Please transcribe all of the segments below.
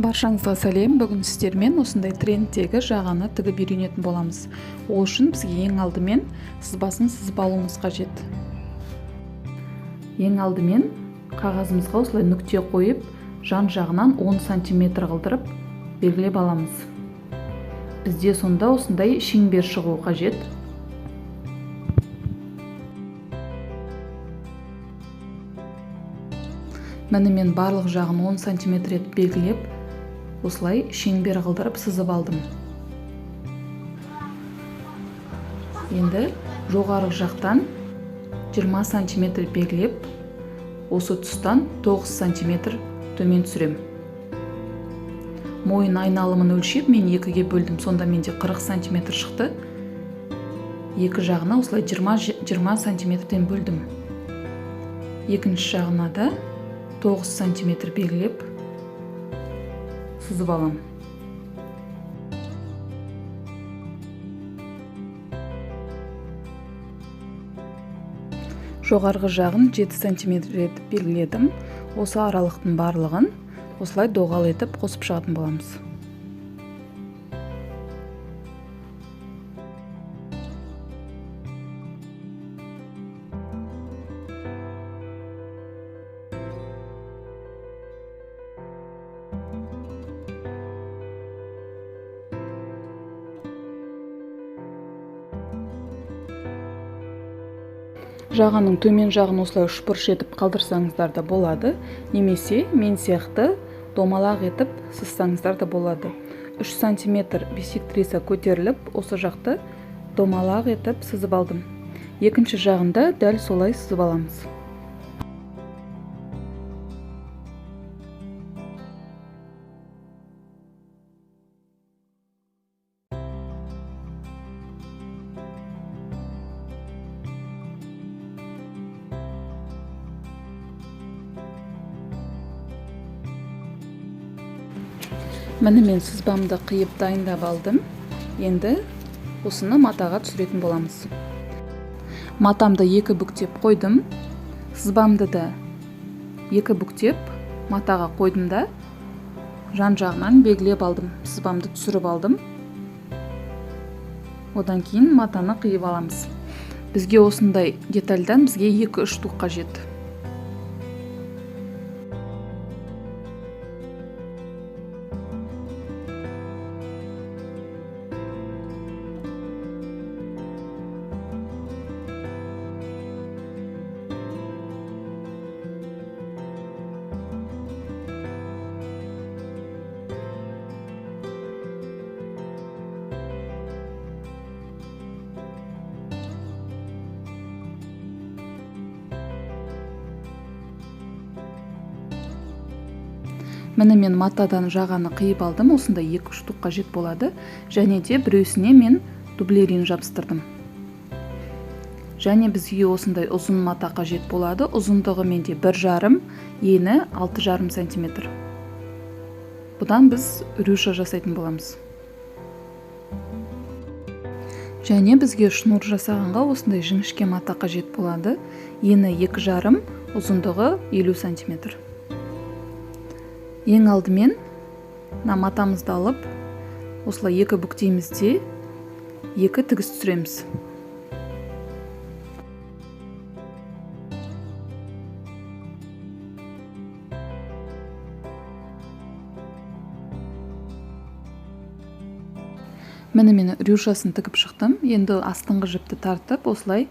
Баршаңызға сәлем. Бүгін сіздермен осындай трендтегі жағаны тігіп үйренетін боламыз. Ол үшін бізге ең алдымен сызбасын сызып алуымыз қажет. Ең алдымен қағазымызға осылай нүкте қойып, жан жағынан 10 сантиметр қылдырып белгілеп аламыз. Бізде сонда осындай шеңбер шығуы қажет. Міне мен барлық жағын 10 сантиметр етіп белгілеп, осылай шеңбер қылдырып сызып алдым. Енді жоғарғы жақтан 20 сантиметр белгілеп, осы тұстан 9 сантиметр төмен түсірем. Мойын айналымын өлшеп, мен екіге бөлдім, сонда менде 40 сантиметр шықты. Екі жағына осылай 20 сантиметрден бөлдім. Екінші жағына да 9 сантиметр белгілеп сызып алам. Жоғарғы жағын 7 сантиметр етіп белгіледім. Осы аралықтың барлығын осылай доғал етіп қосып шығатын боламыз. Жағаның төмен жағын осылай үшбұрыш етіп қалдырсаңыздар да болады, немесе мен сияқты домалақ етіп сызсаңыздар да болады. 3 сантиметр бисектриса көтеріліп, осы жақты домалақ етіп сызып алдым. Екінші жағында дәл солай сызып аламыз. Міне мен сызбамды қиып дайындап алдым. Енді осыны матаға түсіретін боламыз. Матамды екі бүктеп қойдым. Сызбамды да екі бүктеп матаға қойдым да жан жағынан белгілеп алдым. Сызбамды түсіріп алдым. Одан кейін матаны қиып аламыз. Бізге осындай детальдан бізге 2-3 штук қажет. Міне мен матадан жағаны қиып алдым, осындай 2 штук қажет болады. Және де біреусіне мен дублерин жабыстырдым. Және бізге осындай ұзын мата қажет болады. Ұзындығы менде 1,5, ені 6,5 сантиметр. Бұдан біз рюша жасайтын боламыз. Және бізге шнур жасағанға осындай жіңішке мата қажет болады. Ені 2,5, ұзындығы 50 сантиметр. Ең алдымен мына матамызды алып, осылай екі бүктейміз де, екі тігіс түсіреміз. Міне мен рюшасын тігіп шықтым. Енді астыңғы жіпті тартып, осылай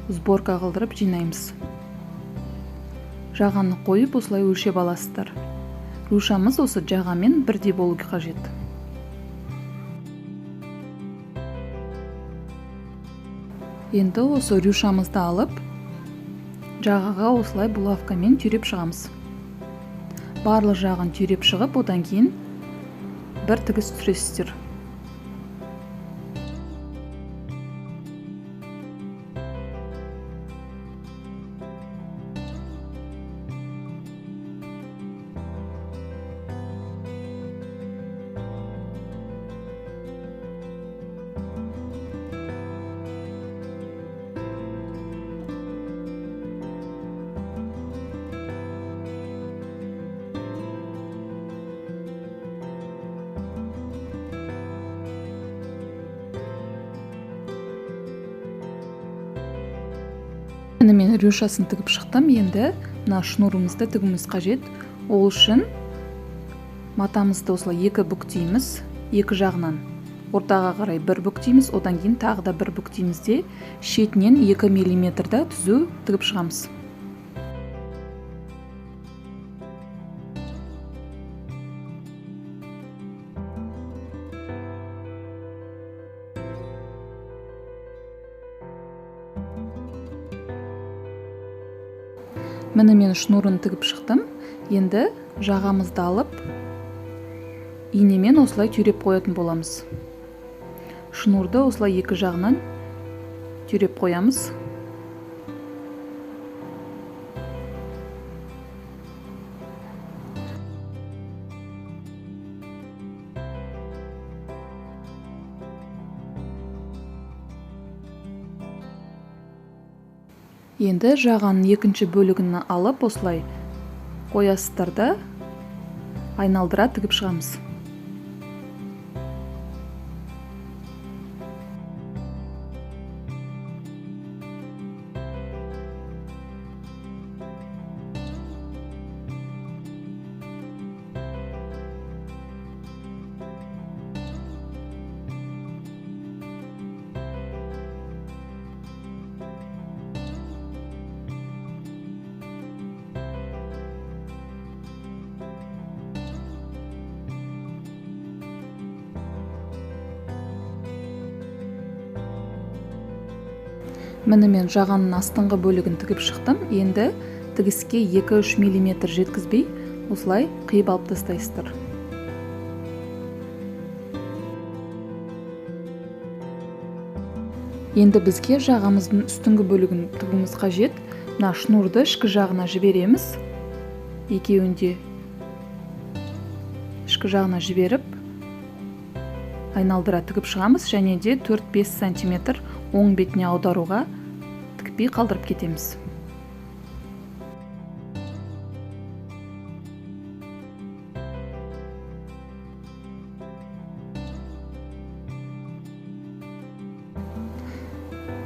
сборка қылдырып жинаймыз. Жағаны қойып, осылай өлшеп аласыздар. Рюшамыз осы жағамен бірдей болу қажет. Енді осы рюшамызды алып, жағаға осылай булавкамен түйреп шығамыз. Барлық жағын түйреп шығып, одан кейін бір тігіс түсіресіздер. Міне мен рюшасын тігіп шықтым. Енді мына шнурымызды тігуіміз қажет. Ол үшін матамызды осылай екі бүктейміз, екі жағынан ортаға қарай бір бүктейміз, одан кейін тағы да бір бүктейміз де шетінен 2 миллиметрда түзу тігіп шығамыз. Міне мен шнурын тігіп шықтым. Енді жағамызды алып, инемен осылай түйреп қоятын боламыз. Шнурды осылай екі жағынан түйреп қоямыз. Енді жағаның екінші бөлігін алып, осылай қоясыздар да айналдыра тігіп шығамыз. Міне мен жағаның астыңғы бөлігін тігіп шықтым. Енді тігіске 2-3 миллиметр жеткізбей осылай қиып алып тастайсыздар. Енді бізге жағамыздың үстіңгі бөлігін тігуіміз қажет. Мына шнурды ішкі жағына жібереміз. Екеуін де ішкі жағына жіберіп, айналдыра тігіп шығамыз және де 4-5 сантиметр оң бетіне аударуға тікпей қалдырып кетеміз.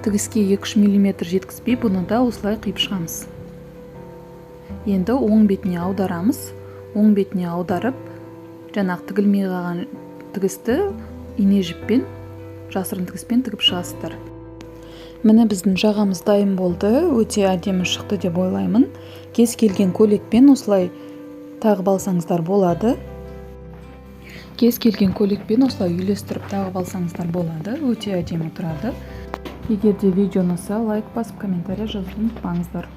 Тігіске 2-3 миллиметр жеткізбей бұны да осылай қиып шығамыз. Енді оң бетіне аударамыз. Оң бетіне аударып, жаңағы тігілмей қалған тігісті ине жіппен, жасырын тігіспен тігіп шығасыздар. Міне біздің жағамыз дайын болды. Өте әдемі шықты деп ойлаймын. Кез келген көйлекпен осылай тағып алсаңыздар болады. Кез келген көйлекпен осылай үйлестіріп тағып алсаңыздар болады. Өте әдемі тұрады. Егер де видео ұнаса, лайк басып, комментарий жазуды ұмытпаңыздар.